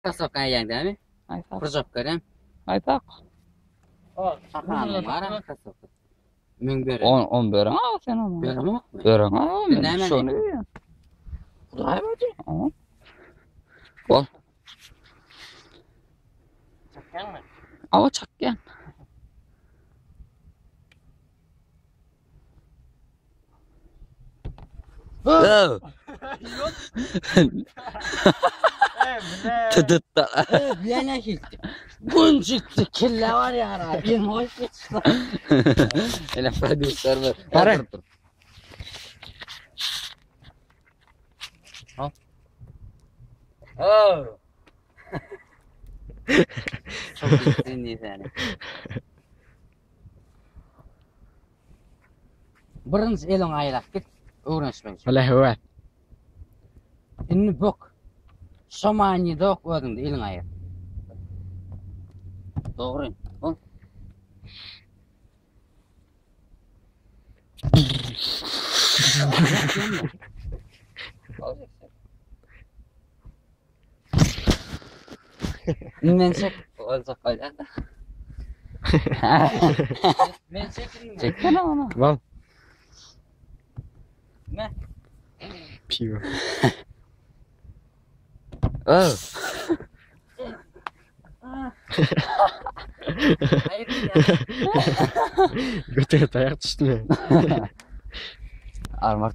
Krasowka geýýäň dämi? Aýsak. Purjak berem. Aýsak. Sakanyň bar ha krasowka. Müň beren. On, on beren aga sen onu. Beremokmy? Beren aga Sen men näme şony diýýän. Hudaý bardy. Aha. Bol. Çakýaňmy? Awa çakýan. Öw. Tıdıtta. Ýene hildi. Gün çykdy, kelle var ýara. Ýene hoş geçdi. Ene prodüser mi? Para. Dur, dur. Ha. Oh. Çok iyisin seni. Birinji eliň aýlap git, öwrenişmek üçin. Wala höwä. Indi bok. Şo manyda ok özüňde eliň aýyr. Dogry. Ol. Men çek. Olacak öyle. Men çekinme. Çeksene onu. Bal. Ne? Piwo. Öw. Hayır ya. Götüne taýak düşdümi? Armar.